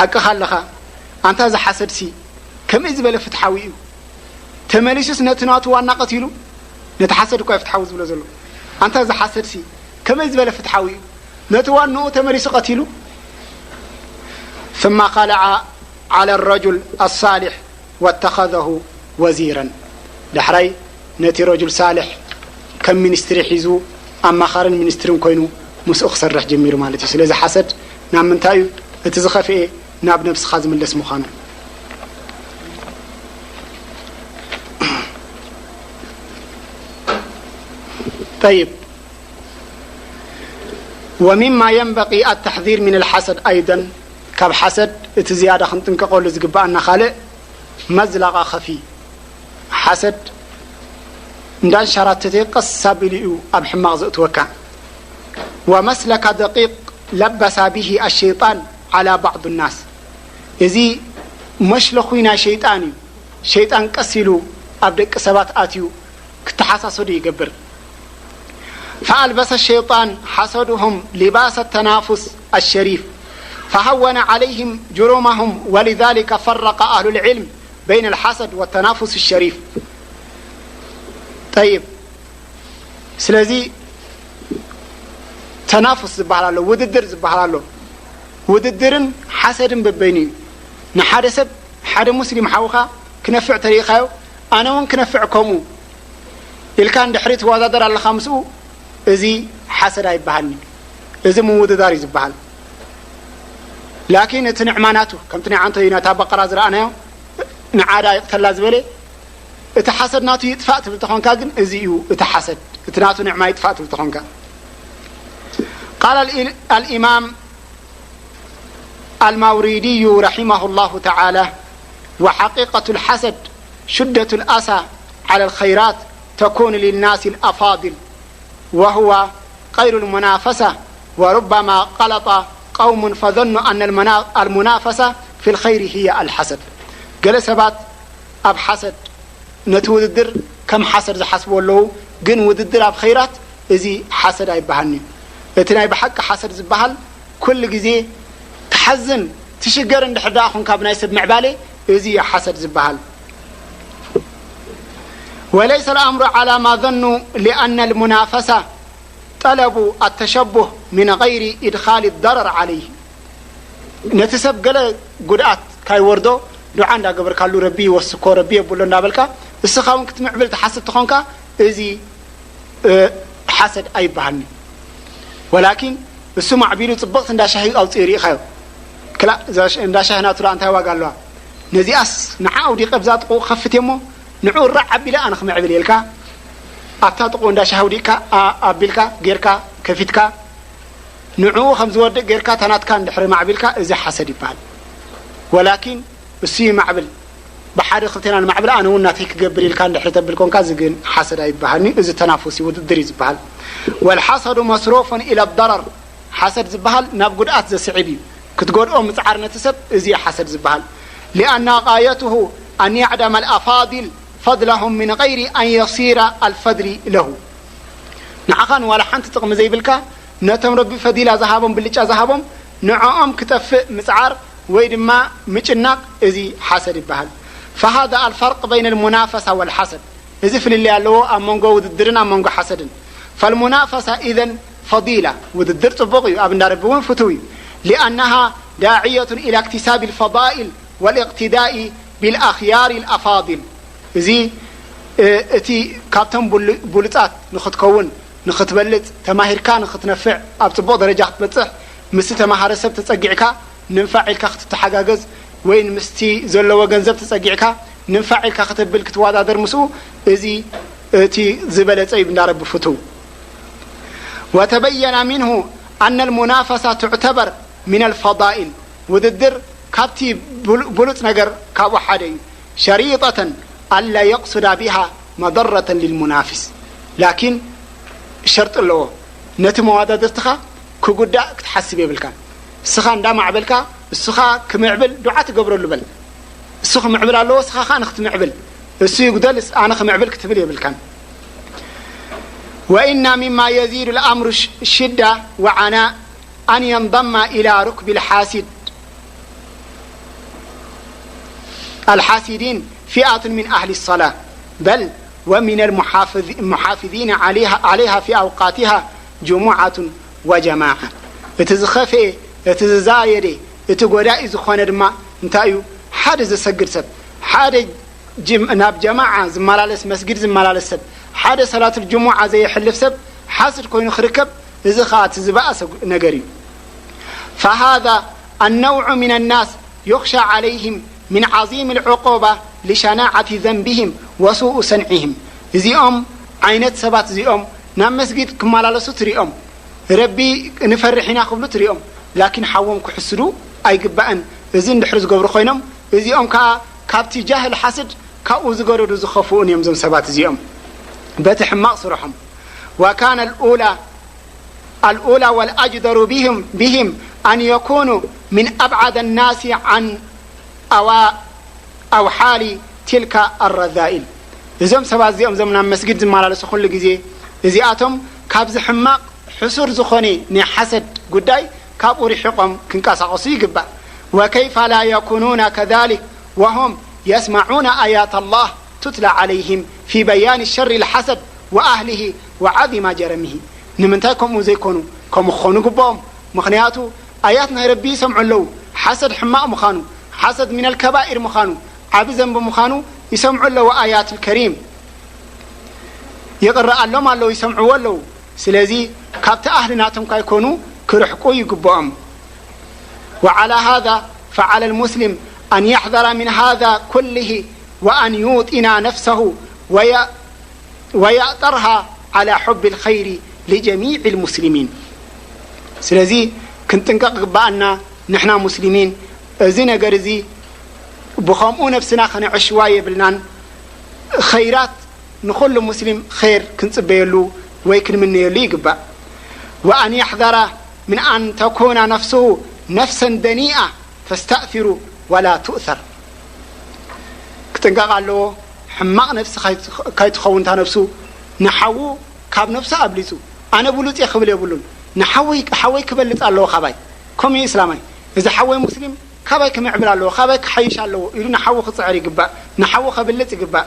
ሓቅኻ ኣለኻ። ኣንታ እዚ ሓሰድሲ ከመይ ዝበለ ፍትሓዊ እዩ? ተመሊሱስ ነቲ ናቱ ዋና ቀቲሉ? ነቲ ሓሰድ እኳ እዩ ፍትሓዊ ዝብሎ ዘሎ። ኣንታ እዚ ሓሰድሲ ከመይ ዝበለ ፍትሓዊ እዩ? ነቲ ዋንኡ ተመሊሱ ቀቲሉ። ثم خلع على الرجل الصالح واتخذه وزيرا. ዳሕራይ ነቲ ረጁል ሳልሕ ከም ሚኒስትሪ ሒዙ ኣማኻርን ሚኒስትርን ኮይኑ ምስኡ ክሰርሕ ጀሚሩ ማለት እዩ። ስለዚ ሓሰድ ናብ ምንታይ እዩ? እቲ ዝኸፍኤ ናብ ነብስኻ ዝምለስ ምዃኑ። ጠይብ፣ ومما ينبغي التحذير من الحسد أيضا، ካብ ሓሰድ እቲ ዝያዳ ክንጥንቀቐሉ ዝግብኣና ካልእ መዝለቓ ኸፊ። ሓሰድ እንዳንሸራተተ ቀስ ኣቢሉ እዩ ኣብ ሕማቕ ዘእትወካ። ومسلك دقيق لبس به الشيطان على بعض الناس، እዚ መሽለኹይ ናይ ሸይጣን እዩ። ሸይጣን ቀስ ኢሉ ኣብ ደቂ ሰባት ኣትዩ ክተሓሳሰዱ ይገብር። فألبس الشيطان حسدهم لباس التنافس الشريف فهون عليهم جرمهم ولذلك فرق أهل العلم بين الحسد والتنافس الشريف. طيب، ስለዚ ተናፉስ ዝበሃል ኣሎ፣ ውድድር ዝበሃል ኣሎ። ውድድርን ሓሰድን በበይኑ እዩ። ንሓደ ሰብ፣ ሓደ ሙስሊም ሓውኻ ክነፍዕ ተሪኢኻዮ፣ ኣነ እውን ክነፍዕ ከምኡ ኢልካ እንድሕሪ ትወዳደር ኣለኻ ምስኡ፣ እዚ ሓሰድ ኣይበሃልን እዩ። እዚ ምውድዳር እዩ ዝበሃል። ላኪን እቲ ንዕማ ናቱ፣ ከምቲ ናይ ዓንቶ እዩ ነታ በቐራ ዝረኣናዮ፣ ንዓዳ ይቕተላ ዝበለ፣ እቲ ሓሰድ ናቱ ይጥፋእ ትብል ተኾንካ ግን እዚ እዩ እቲ ሓሰድ፣ እቲ ናቱ ንዕማ ይጥፋእ ትብል ተኾንካ። قال الإ- الإمام الماوردي رحمه الله تعالى: وحقيقة الحسد شدة الأسى على الخيرات تكون للناس الأفاضل، وهو غير المنافسة، وربما غلط قوم فظنوا أن المنا- المنافسة في الخير هي الحسد. ገለ ሰባት ኣብ ሓሰድ ነቲ ውድድር ከም ሓሰድ ዝሓስብዎ ኣለዉ፣ ግን ውድድር ኣብ ኸይራት እዚ ሓሰድ ኣይበሃልን'ዩ። እቲ ናይ ብሓቂ ሓሰድ ዝበሃል ኩሉ ግዜ ትሓዝን ትሽገር እንድሕር ደኣ ኹንካ ብናይ ሰብ ምዕባሌ፣ እዚ እዩ ሓሰድ ዝበሃል። وليس الأمر على ما ظنوا لأن المنافسة طلب التشبه من غير إدخال الضرر عليه። ነቲ ሰብ ገለ ጉድኣት ካይወርዶ ዱዓ እንዳገበርካሉ፣ ረቢ ይወስኮ፣ ረቢ የብሎ እንዳበልካ፣ እስኻ እውን ክትምዕብል ትሓስብ ተኾንካ፣ እዚ፣ እ፣ ሓሰድ ኣይበሃልኒ። ወላኪን እሱ ማዕቢሉ ጽብቕቲ እንዳ ሻሂ ኣውፅኡ ይርኢኻዮ። ክላእ፣ እዛ ሽ-፣ እንዳ ሻሂ ናቱ ደኣ እንታይ ዋጋ ኣለዋ? ነዚኣስ ንዓ ኣውዲቐ ብዛ ጥቕኡ ክኸፍት እየ እሞ፣ ንዕኡ ራዕ ኣቢለ ኣነ ክምዕብል እየ ኢልካ፣ ኣብታ ጥቕኡ እንዳ ሻሂ ኣውዲቕካ፣ ኣ-፣ ኣቢልካ፣ ጌርካ፣ ከፊትካ፣ ንዕኡ ከም ዝወድእ ጌርካ፣ እታ ናትካ እንድሕሪ ማዕቢልካ፣ እዚ ሓሰድ ይበሃል። ወላኪን እሱ ይማዕብል፣ ብሓደ ክልቴና ንማዕብል፣ ኣነ እውን ናተይ ክገብር ኢልካ እንድሕሪ ተብል ኮንካ፣ እዚ ግን ሓሰድ ኣይበሃልኒ፣ እዚ ተናፉስ እዩ፣ ውድድር እዩ ዝበሃል። والحسد مصروف إلى الضرر። ሓሰድ ዝበሃል ናብ ጉድኣት ዘስዕብ እዩ። ክትጎድኦ ምጽዓር ነቲ ሰብ፣ እዚ እዩ ሓሰድ ዝበሃል። لأن غايته أن يعدم الأفاضل فضلهم من غير أن يصير الفضل له። ንዓኻ ንዋላ ሓንቲ ጥቕሚ ዘይብልካ፣ ነቶም ረቢ ፈዲላ ዝሃቦም፣ ብልጫ ዝሃቦም፣ ንዕኦም ክጠፍእ ምጽዓር ወይ ድማ ምጭናቕ፣ እዚ ሓሰድ ይበሃል። فهذا الفرق بين المنافسة والحسد። እዚ ፍልልይ ኣለዎ ኣብ መንጎ ውድድርን ኣብ መንጎ ሓሰድን። فالمنافسة إذن فضيلة، ውድድር ጽቡቕ እዩ፣ ኣብ እንዳ ረቢ እውን ፍቱው እዩ። لأنها داعية إلى اكتساب الفضائل والاقتداء بالأخيار الأفاضل። እዚ፣ እ፣ እቲ ካብቶም ብሉ-፣ ብሉጻት ንኽትከውን፣ ንኽትበልጽ፣ ተማሂርካ ንኽትነፍዕ፣ ኣብ ጽቡቕ ደረጃ ክትበጽሕ፣ ምስቲ ተማሃረ ሰብ ተጸጊዕካ፣ ንንፋዕ ኢልካ ክትተሓጋገዝ፣ ወይ ምስቲ ዘለዎ ገንዘብ ተጸጊዕካ፣ ንንፋዕ ኢልካ ከተብል፣ ክትወዳደር ምስኡ፣ እዚ እቲ ዝበለጸ እዩ እንዳ ረቢ ፍቱው። وتبين منه أن المنافسة تعتبر من الفضائل، ውድድር ካብቲ ብሉ-፣ ብሉጽ ነገር ካብኡ ሓደ እዩ። شريطة ألا يقصد بها مضرة للمنافس، ላኪን ሸርጢ ኣለዎ። ነቲ መዋዳድርትኻ ክጉዳእ ክትሓስብ የብልካን። እስኻ እንዳማዕበልካ፣ እስኻ ክምዕብል ዱዓ ትገብረሉ በል። እሱ ክምዕብል ኣለዎ፣ እስኻ ኸኣ ንክትምዕብል። እሱ ይጉደል፣ እስ-፣ ኣነ ክምዕብል ክትብል የብልካን። وإن مما يزيد الأمر ش-، شدة وعناء أن ينضم إلى ركب الحاسد الحاسدين فئة من أهل الصلاة، بل ومن المحافظ-، المحافظين عليها، عليها في أوقاتها جمعة وجماعة. እቲ ዝኸፍኤ፣ እቲ ዝዛየደ፣ እቲ ጎዳኢ ዝኾነ ድማ እንታይ እዩ? ሓደ ዘሰግድ ሰብ፣ ሓደ ጅም-፣ ናብ ጀማዓ ዝመላለስ፣ መስጊድ ዝመላለስ ሰብ፣ ሓደ ሰላቱል ጅሙዓ ዘየሕልፍ ሰብ ሓስድ ኮይኑ ክርከብ፣ እዚ ኸኣ እቲ ዝበኣሰ ነገር እዩ። فهذا النوع من الناس يخشى عليهم من عظيم العقوبة لشناعة ذنبهم وسوء صنعهم። እዚኦም ዓይነት ሰባት እዚኦም ናብ መስጊድ ክመላለሱ ትሪኦም፣ ረቢ ንፈርሕ ኢና ክብሉ ትሪኦም፣ ላኪን ሓዎም ክሕስዱ ኣይግባእን። እዚ እንድሕር ዝገብሩ ኮይኖም፣ እዚኦም ከኣ ካብቲ ጃህል ሓስድ ካብኡ ዝገደዱ ዝኸፍኡን እዮም። እዞም ሰባት እዚኦም በቲ ሕማቕ ስርሖም وكان الأولى الأولى والأجدر بهم، بهم أن يكونوا من أبعد الناس عن أوا-، أوحال تلك الرذائل። እዞም ሰባት እዚኦም፣ እዞም ናብ መስጊድ ዝመላለሱ ኩሉ ግዜ፣ እዚኣቶም ካብዚ ሕማቕ ሕሱር ዝኾነ ናይ ሓሰድ ጉዳይ ካብኡ ርሒቖም ክንቀሳቐሱ ይግባእ። وكيف لا يكونون كذلك وهم يسمعون آيات الله تتلى عليهم في بيان شر الحسد وأهله وعظم جرمه. ንምንታይ ከምኡ ዘይኮኑ? ከምኡ ክኾኑ ግብኦም። ምኽንያቱ ኣያት ናይ ረቢ ይሰምዑ ኣለዉ። ሓሰድ ሕማቕ ምዃኑ፣ ሓሰድ ሚነል ከባኢር ምዃኑ፣ ዓቢ ዘንቢ ምዃኑ ይሰምዑ ኣለዉ። ኣያት ልከሪም ይቕረኣሎም ኣለዉ፣ ይሰምዕዎ ኣለዉ። ስለዚ ካብቲ ኣህሊ ናቶም ካይኮኑ ክርሕቁ ይግብኦም። وعلى هذا فعلى المسلم أن يحذر من هذا كله وأن يوطن نفسه وي-، ويأطرها على حب الخير لجميع المسلمين. ስለዚ ክንጥንቀቕ ግባኣና ንሕና ሙስሊሚን፣ እዚ ነገር እዚ ብኸምኡ ነፍስና ከነዕሽዋ የብልናን። ኸይራት ንኹሉ ሙስሊም ኸይር ክንጽበየሉ ወይ ክንምነየሉ ይግባእ። وأن يحذر من أن تكون نفسه نفسا دنيئة تستأثر ولا تؤثر. ክጥንቀቕ ኣለዎ። ሕማቕ ነፍሲ ካይት-፣ ካይትኸውን እታ ነፍሱ። ንሓዉ ካብ ነፍሱ ኣብሊጹ ኣነ ብሉጽ እየ ክብል የብሉን። ንሓወይ፣ ሓወይ ክበልጽ ኣለዎ ካባይ። ከምኡ እዩ እስላማይ። እዚ ሓወይ ሙስሊም ካባይ ክምዕብል ኣለዎ፣ ካባይ ክሓይሽ ኣለዎ ኢሉ ንሓዉ ክጽዕር ይግባእ፣ ንሓዉ ከብልጽ ይግባእ።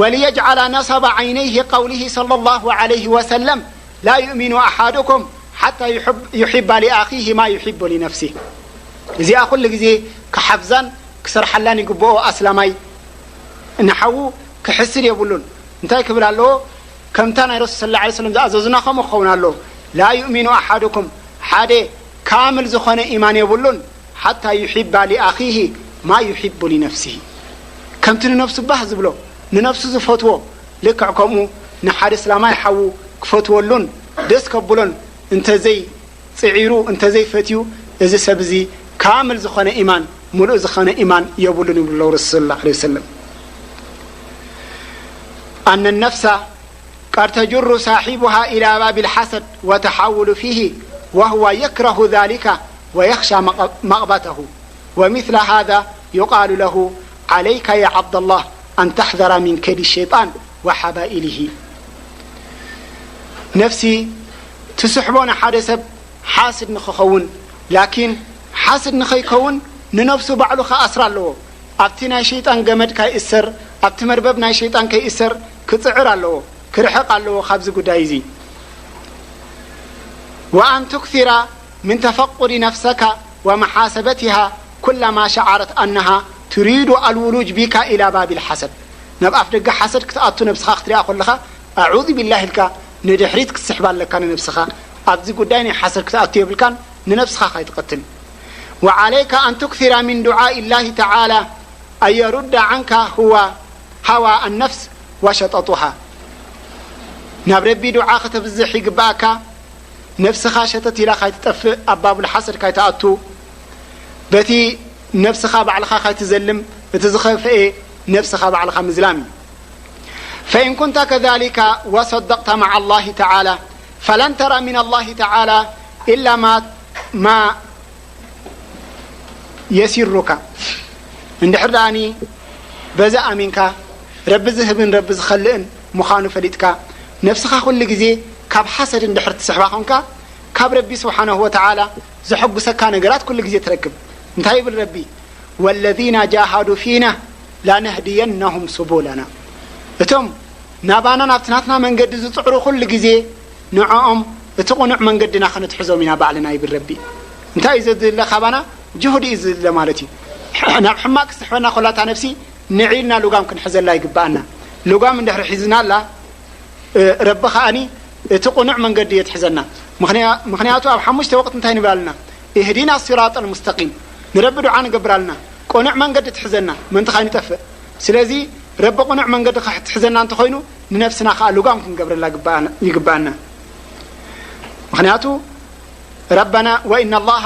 وليجعل نصب عينيه قوله صلى الله عليه وسلم لا يؤمن أحدكم حتى يحب، يحب لأخيه ما يحب لنفسه. እዚኣ ኩሉ ግዜ ክሓፍዛን ክሰርሓላን ይግብኦ። ኣስላማይ ንሓዉ ክሕስድ የብሉን። እንታይ ክብል ኣለዎ? ከምታ ናይ ረሱል ሰለላሁ ዐለይሂ ወሰለም ዝኣዘዙና ከምኡ ክኸውን ኣለዎ። لا يؤمن أحدكم፣ ሓደ ካምል ዝኾነ ኢማን የብሉን፣ حتى يحب لأخيه ما يحب لنفسه። ከምቲ ንነፍሱ ባህ ዝብሎ፣ ንነፍሱ ዝፈትዎ፣ ልክዕ ከምኡ ንሓደ እስላማይ ሓዉ ክፈትወሉን ደስ ከብሎን እንተዘይ ጽዒሩ እንተዘይፈትዩ፣ እዚ ሰብ እዚ ካምል ዝኾነ ኢማን፣ ሙሉእ ዝኾነ ኢማን የብሉን ይብሉ ኣለዉ ረሱል ሰለላሁ ዐለይሂ ወሰለም። أن النفس قد تجر صاحبها إلى باب الحسد وتحاول فيه وهو يكره ذلك ويخشى مغ-، مغبته. ومثل هذا يقال له عليك يا عبد الله أن تحذر من كيد الشيطان وحبائله. ነፍሲ ትስሕቦ ንሓደ ሰብ ሓስድ ንኽኸውን፣ ላኪን ሓስድ ንኸይከውን ንነፍሱ ባዕሉ ክኣስራ ኣለዎ። ኣብቲ ናይ ሸይጣን ገመድ ካይእሰር፣ ኣብቲ መርበብ ናይ ሸይጣን ከይእሰር ክጽዕር ኣለዎ፣ ክርሕቕ ኣለዎ ካብዚ ጉዳይ እዚ። وأن تكثر من تفقد نفسك ومحاسبتها كلما شعرت أنها تريد الولوج بك إلى باب الحسد. ናብ ኣፍ ደገ ሓሰድ ክትኣቱ ነብስኻ ክትሪኣ ከለኻ፣ ኣዑዙ ቢላህ ኢልካ ንድሕሪት ክትስሕባ ኣለካ ንነብስኻ። ኣብዚ ጉዳይ ናይ ሓሰድ ክትኣቱ የብልካን፣ ንነብስኻ ካይትቐትል። وعليك أن تكثر من دعاء الله تعالى أن يرد عنك هو هوى النفس وشططها. ናብ ረቢ ዱዓ ከተብዝሕ ይግባእካ። ነብስኻ ሸተት ኢላ ካይትጠፍእ፣ ኣብ ባቡል ሓሰድ ካይትኣቱ፣ በቲ ነብስኻ ባዕልኻ ካይትዘልም፣ እቲ ዝኸፍኤ ነብስኻ ባዕልኻ ምዝላም እዩ። فإن كنت كذلك وصدقت مع الله تعالى فلن ترى من الله تعالى إلا ما، ما يسرك. እንድሕር ደኣኒ በዚ ኣሚንካ፣ ረቢ ዝህብን ረቢ ዝኸልእን ምዃኑ ፈሊጥካ፣ ነብስኻ ኩሉ ግዜ ካብ ሓሰድ እንድሕር ትስሕባ ኾንካ፣ ካብ ረቢ ስብሓነሁ ወተዓላ ዘሐጉሰካ ነገራት ኩሉ ግዜ ትረክብ። እንታይ ይብል ረቢ? والذين جاهدوا فينا لنهدينهم سبلنا እቶም ናባና ናብቲ ናትና መንገዲ ዝጽዕሩ ኩሉ ግዜ ንዕኦም እቲ ቅኑዕ መንገድና ክንትሕዞም ኢና ባዕልና ይብል ረቢ። እንታይ እዩ ዘድለ ካባና? ጅሁድ እዩ ዝድለ ማለት እዩ። ናብ ሕማቅ ክስሕበና ኮላታ ነፍሲ ንዒልና ልጓም ክንሕዘላ ይግብኣና። ልጓም እንድሕሪ ሒዝናላ ረቢ ከኣኒ እቲ ቅኑዕ መንገዲ የትሕዘና። ምኽንያቱ ኣብ ሓሙሽተ ወቅት እንታይ ንብል ኣለና? ኢህዲና ሲራጠል ሙስተቂም። ንረቢ ዱዓ ንገብር ኣለና። ቅኑዕ መንገዲ ትሕዘና፣ ምእንቲ ከይንጠፍእ። ስለዚ ረቢ ቅኑዕ መንገዲ ክትሕዘና እንተኾይኑ ንነፍስና ከዓ ልጓም ክንገብረላ ይግብኣና። ምኽንያቱ ረበና ወኢና ላሃ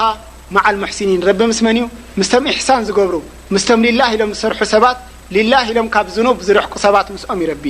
መዓል ሙሕሲኒን፣ ረቢ ምስ መን እዩ? ምስቶም ኢሕሳን ዝገብሩ፣ ምስቶም ሊላህ ኢሎም ዝሰርሑ ሰባት፣ ሊላህ ኢሎም ካብ ዝኑብ ዝርሕቁ ሰባት ምስኦም እዩ ረቢ።